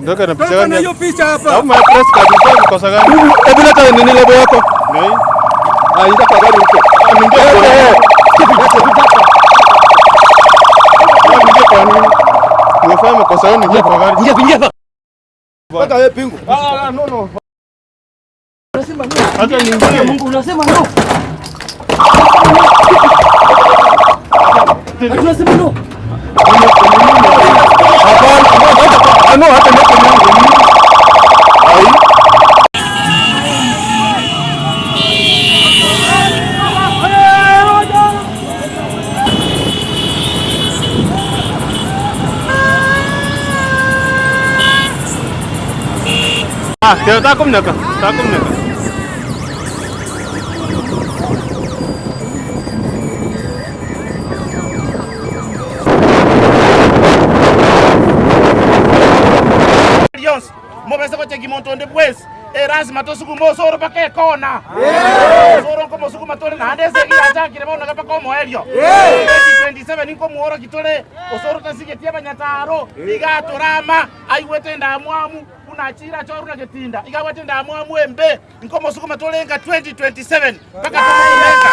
Ndoka na picha gani? Hiyo picha hapa. Au mara press card ni kosa gani? Hebu leta nini lebo yako? Nei. Ah, ingia kwa gari huko. Ah, mingia kwa nini? Ah, mingia kwa nini? Umefanya makosa yenu ingia kwa gari. Ingia ingia hapa. Paka wewe pingu. Ah, no no. Hata niingie. Mungu unasema no. Unasema no. Hapana, hata no, hata ndio yangu. Ai. Ah, tena takumnaka, takumnaka. Rionsi, mobese gocheki monto onde bwensi, erasima tosugume osoro mpaka ekona. Osoro nkomosuguma tore naende ase egi yachakire bono iga mpaka omoerio. 2027 nkomooroki tore osoro tasigetie abanyataro, iga atorama, aigwete endamwamu buna achire achorwe na getinda, iga abwate endamwamu embe, nkomosuguma tore enga 2027 mpaka tomosumenka.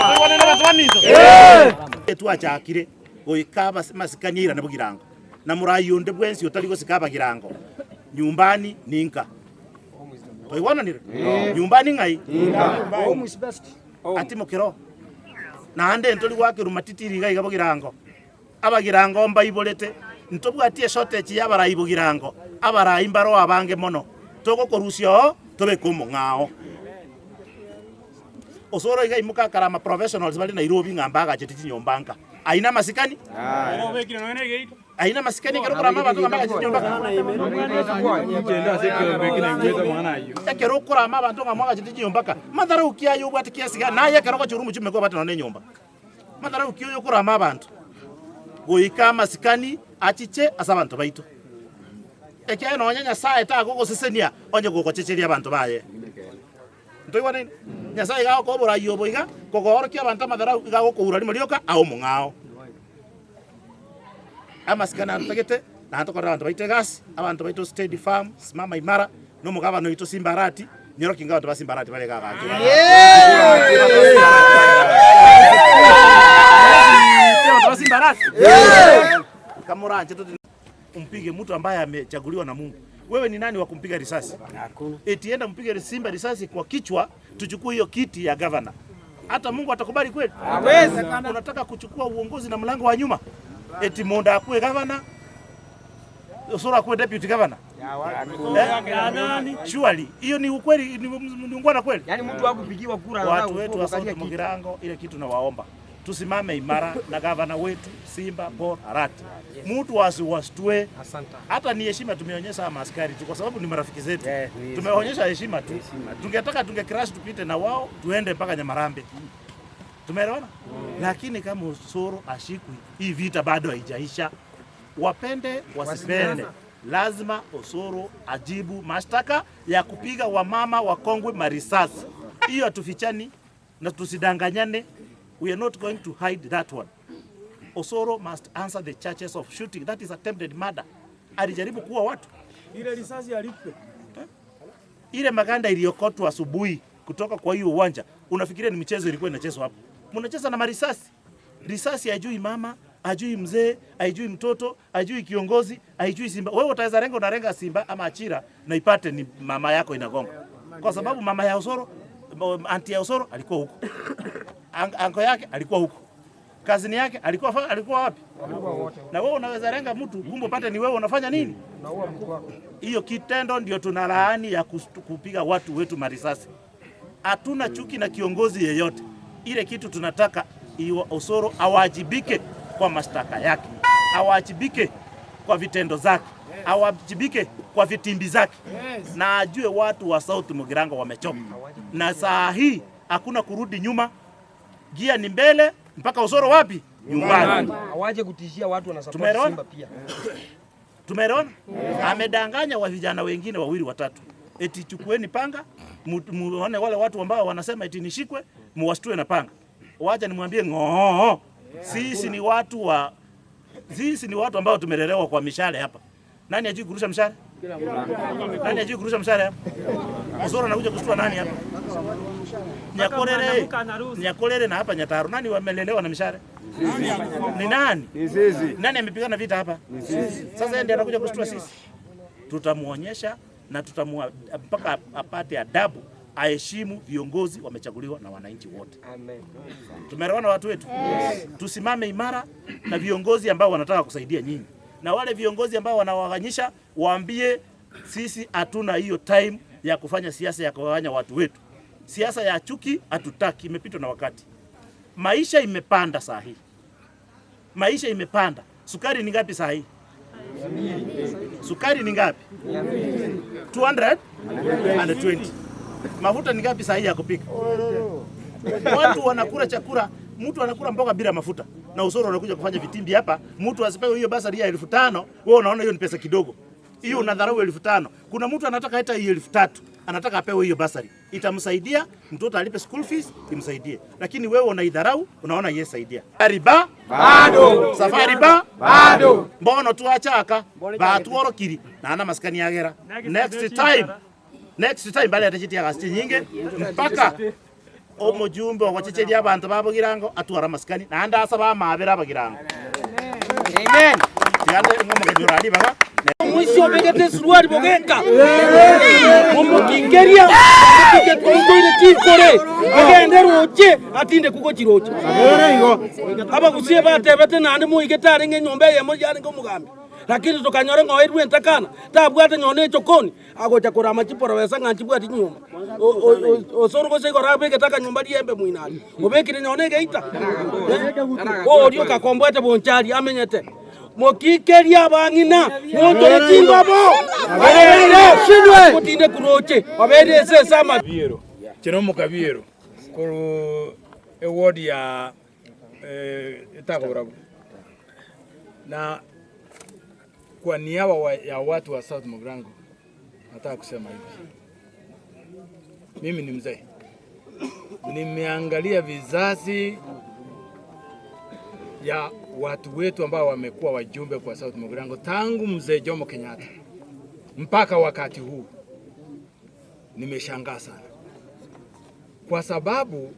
Toigwanane abanto baminto? Twachakire goika amasikani airane bogirango. Na morai onde bwensi otari gosika abagirango, nyumbani ninka. Twaigwananire? Nyumbani ng'ai? Atimokere oo. Naende ntori goakerwa matitiri iga iga bogirango. Abagirango mbaiborete, ntobwati eshortage y'abarai bogirango, abarai mbaroo abange mono. Togokorusia oo, tobeke omong'ao. Osoro iga imoka akare ama professionals bare Nairobi ng'a mbagachete chinyomba nka. Ayio namasikani? Ayio namasikani ekero okorama abanto ng'a mbagachete chinyomba nka? Ekero okorama abanto ng'a mwagachete chinyomba nka, madharau ki aye obwate kiasi gani? Naye ekero ogochora omochumeko obwate nonya na enyomba. Madharau ki oyo okorama abanto? Goika amasikani achiche ase abanto baito. Ekiagera nonya Nyasaye tagogosesenia onye gogochecheria abanto baye. Ntoigwanaine? Nyasae iga agokoa oborai obo iga, kogoorokia abanto amadharau, iga agokoura rimo rioka aye omong'ao. Amasikani atotagete, naende tokorere abanto baito egasi, abanto baito steady firm, simama imara, na omogabana oito Simba Arati, nyorokia inga abanto ba Simba Arati bare iga agachire. Abanto ba Simba Arati? Kamoranche totinde Umpige mtu ambaye amechaguliwa na Mungu. Wewe ni nani wa kumpiga risasi? Hakuna. Eti enda mpige simba risasi kwa kichwa, tuchukue hiyo kiti ya governor. Hata Mungu atakubali kweli? Hawezi. Unataka kuchukua uongozi na mlango wa nyuma? Eti Monda akuwe governor, Osoro akuwe deputy governor. Eh? Surely hiyo ni ukweli, ni ni ungwana kweli? Yaani mtu hakupigiwa kura Watu wetu wa South Mugirango, ile kitu nawaomba tusimame imara na gavana wetu Simba Paul Arati, mtu asiwastue. Hata ni heshima tumeonyesha maaskari tu, kwa sababu ni marafiki zetu, tumeonyesha heshima tu. Tungetaka tunge crash tupite na wao tuende mpaka Nyamarambe, tumeelewana. Lakini kama Osoro ashikwi, hii vita bado haijaisha. Wapende wasipende, lazima Osoro ajibu mashtaka ya kupiga wamama wakongwe marisasi. Hiyo hatufichani na tusidanganyane. We are not going to hide that one. Osoro must answer the charges of shooting. That is attempted murder. Alijaribu kuua watu. Ile risasi alipe. Ile maganda iliyokotwa asubuhi kutoka kwa hiyo uwanja, unafikiria ni michezo ilikuwa inachezwa hapo? Mnacheza na marisasi. Risasi haijui mama, haijui mzee, haijui mtoto, haijui kiongozi, haijui simba. Wewe utaweza renga, unarenga simba ama achira na ipate ni mama yako inagonga, kwa sababu mama ya Osoro, anti ya Osoro alikuwa huko, anko yake alikuwa huko, kazini yake alikuwa alikuwa wapi? Na wewe unaweza renga mtu kumbe upate ni wewe unafanya nini? Hiyo kitendo ndio tunalaani ya kupiga watu wetu marisasi. Hatuna chuki na kiongozi yeyote. Ile kitu tunataka iwa Osoro awajibike kwa mashtaka yake, awajibike kwa vitendo zake, awajibike kwa vitimbi zake, na ajue watu wa South Mugirango wamechoka, na saa hii hakuna kurudi nyuma, gia ni mbele mpaka Osoro wapi? Nyumbani. Hawaje kutishia watu wana support Tumeelewana? Simba pia. Tumeelewana? Amedanganya wa vijana wengine wawili watatu, eti chukueni panga muone wale watu ambao wanasema eti nishikwe, muwashtue na panga. Wacha nimwambie ng'oo. Sisi ni watu wa sisi ni watu ambao tumelelewa kwa mishale hapa. Nani ajui kurusha mshale? Nani ajui kurusha mshale hapa? Osoro anakuja kushtua nani hapa? Nyakorere. Nyakorere na hapa Nyataro. Nani wamelelewa na mishale? Ni nani? Ni sisi. Nani amepigana vita hapa? Sasa yeye ndiye anakuja kushtua sisi. Tutamuonyesha na tutamua mpaka apate adabu, aheshimu viongozi wamechaguliwa na wananchi wote. Amen. Tumeelewana watu wetu? Yes. Tusimame imara na viongozi ambao wanataka kusaidia nyinyi, na wale viongozi ambao wanawaganyisha waambie sisi hatuna hiyo time ya kufanya siasa ya kugawanya watu wetu. Siasa ya chuki hatutaki, imepitwa na wakati. Maisha imepanda saa hii, maisha imepanda. Sukari ni ngapi saa hii? Sukari ni ngapi? 220. Mafuta ni ngapi saa hii ya kupika? Watu wanakula chakula, mtu anakula mboga bila mafuta, na Osoro anakuja kufanya vitimbi hapa. Mtu asipewe hiyo basari ya 5000, wewe unaona hiyo ni pesa kidogo, hiyo unadharau 5000. Kuna mtu anataka hata hiyo 3000, anataka apewe hiyo basari, itamsaidia mtoto alipe school fees, imsaidie, lakini wewe unaidharau, unaona yes saidia riba Bado. safari ba Bado. mbono twachaka batworokiri nana masikani agera next time next time bale atechitia gasi nyinge mpaka omojumbe ogochecheria abanto babogirango atwara amasikani naende asaba amabere abagirango Amen. tigande ng'omogeni orari baga Omwisi obegete esuruari bogeka omokingeria omotoire chinkore agende roche atinde kugochi roche abagusie batebete naende moigete arenge enyomba eyemo yarenge omogambi lakini tokanyora ng'a oirwe entakana tabwate nonye na echokoni agocha korama chiprofesa ng'a nchibwati chinyomba osoro gose igoro abegete akanyomba riembe moino aria obekire nonye na egeita oria okakomboete bonchari amenyete Mokikerie abang'ina, montore chimbabo, abereire motinde kuroche, babeire ase ase amache. Kabiero, Kino omokabiero korwa eward ya Etagoborabu na kwa niaba ya watu wa South Mugirango nataka kusema hivi, mimi ni mzee, nimeangalia vizazi ya watu wetu ambao wamekuwa wajumbe kwa South Mugirango tangu mzee Jomo Kenyatta mpaka wakati huu, nimeshangaa sana kwa sababu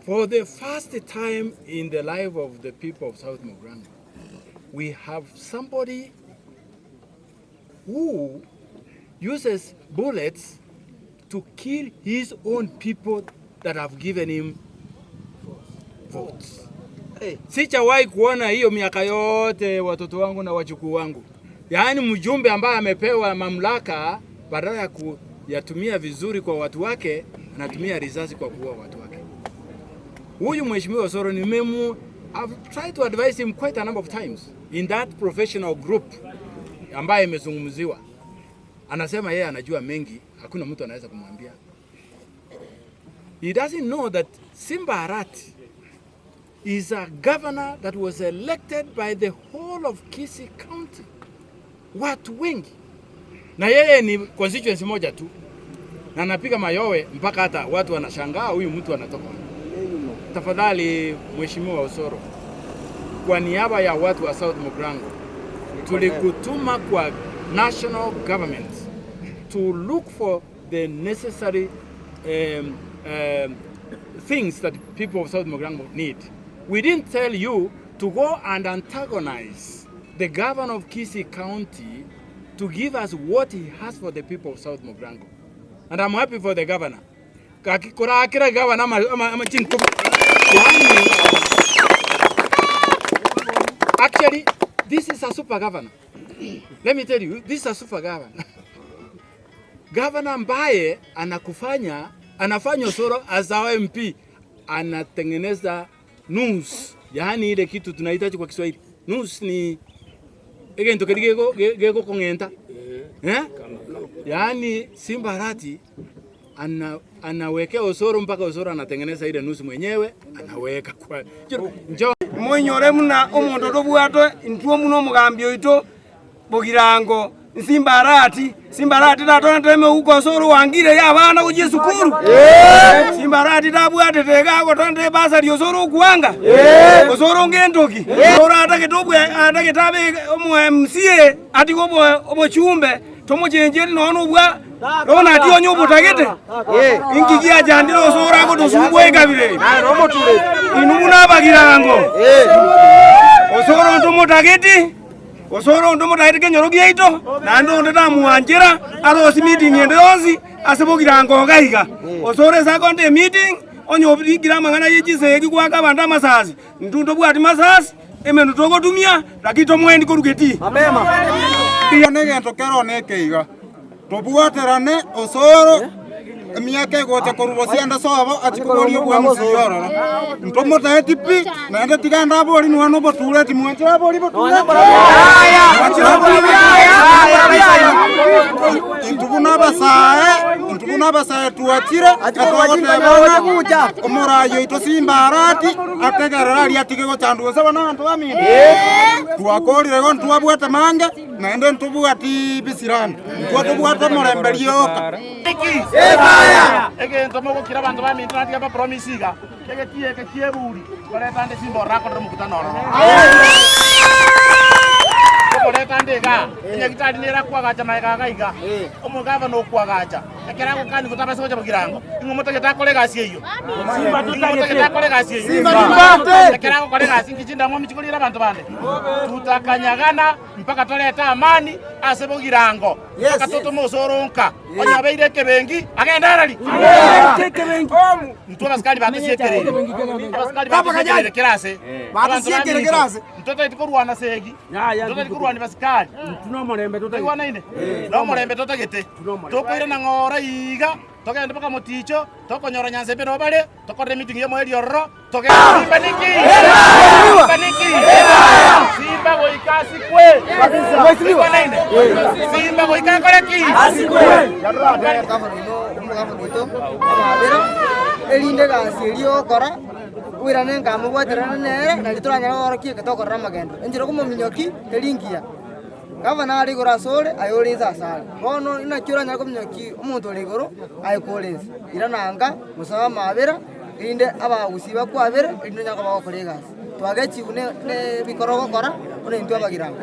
for the first time in the life of the people of South Mugirango we have somebody who uses bullets to kill his own people that have given him votes. Sichawahi kuona hiyo miaka yote watoto wangu na wajukuu wangu. Yaani mjumbe ambaye amepewa mamlaka badala ya kuyatumia vizuri kwa watu wake, anatumia risasi kwa kuua watu wake. Huyu mheshimiwa Osoro nimemu I've tried to advise him quite a number of times in that professional group ambaye imezungumziwa. Anasema yeye anajua mengi, hakuna mtu anaweza kumwambia. He doesn't know that Simba Arati is a governor that was elected by the whole of Kisii County. Watu wengi. Na yeye ni constituency moja tu. Na anapiga mayowe mpaka hata watu wanashangaa huyu mtu anatoka wapi. Tafadhali Mheshimiwa Osoro, kwa niaba ya watu wa South Mugirango, tulikutuma kwa national government to look for the necessary things that people of South Mugirango need. We didn't tell you to go and antagonize the governor of Kisii County to give us what he has for the people of South Mugirango. And I'm happy for the governor. Korakira governor ama chinkubi. Yani, actually, this is a super governor. Let me tell you, this is a super governor. Governor ambaye anakufanya, anafanya Osoro as our MP, anatengeneza news. Yaani ile kitu tunahitaji kwa Kiswahili. News ni egento keri gego gego kong'enta. Eh? Yaani Simba Arati anawekea Osoro mpaka Osoro anatengeneza ile nusu mwenyewe anaweka kwa njoo Moinyore buna omonto tobwate intwe buna omogambi oito Bogirango. Simbarati, Simbarati tatorente emeuko ase orwangire y'abana gochia esukuru? Simbarati tabwatete iga agotorente ebasari ase orokwanga? Gose oronge entoki? Oro atagete obwe atagete abe omo MCA atige obo obochumbe tomochencheri nonya nobwa Ronald onye obotagete inki giachandire ase ore agotosumbua ekabira eye? Inwe buna abagirango ase ore onde omotageti Gose ore onde omotaete kenyoro giaito, naende onde tamwanchera arosie meeting ende yonsi ase bogirango iga iga. Gose ore ase akonde emeeting, onye orikire amang'ana ye chisegi goaka abanto amasasi, intwe ntobwati masasi, emenwa togotumia, lakini tomoendi korwa getii. Negento kero neke iga, Tobwaterane osoro emiaka egocha korwa bosianda sobo achie koboria obwamusi ororo. Ntomotaeti pi, naende tiga ndabori nonya na obotureti, mwanchire abori obotureti? Mwanchire abori obotureti? Intwe buna abasae, intwe buna abasae twachire, etogoteba ng'a omorai oito Simba Arati ategerere aria atige gochandwa gose bono abanto baminto. Twakorire igo ntwabwate mange. Naende ntobwati bisirani, intwe tobwate omorembe rioka. Egento mogokira abanto baminto natiga mbapromise iga, egetii eke ki'eburi koreta ande chimbororo akorere omokutano ororo. Okoreta ande igaa, enyagitari nere akoagacha magega iga iga, omogavana okoagacha, ekero agokaniwa tabasa gocha bogirango, ing'o motagete akore egasi eyio? Ing'o motagete akore egasi eyio? Ekero agokora egasi inki chindamwamu chikoriera abanto bande? Tutakanyagana mpaka torete amani ase bogirango, mpaka totome osoro nka. Onye obeire ekebengi, agende arari. Intwe abasikari batosiekereire. Abasikari batosiekereire kera ase. Abanto baminto, intwe totaeti korwana segi, intwe totaeti korwania basikari. Toigwanaine? Nomorembe totagete. Tokoirana ng'ora iga, togende mpaka moticho, tokonyora Nyansembe noo bare, tokorere emeeting y'omoerio ororo, Togende Simba niki? Simba niki? Simba goika asikwe. Igwanaine? Simba goika akore ki? Omogabana oino, omogabana oito amabera, erinde egasi eria ogokora, oirane nka mobwaterane nere, nario toranyare gokora ki? Eke tokorora amagenderero. Enchera okomominyokia teri ngiya. Gavana are igoro asore, aye ore inse asare. Bono inaki oranyare kominyokia omonto ore igoro, aye kore inse? Irana nka, mosabe amabera, erinde abagusii bakwabere, erinde onyare koba ogokora egasi. Twagechigwe ne ebikoro ogokora, buna intwe abagirango.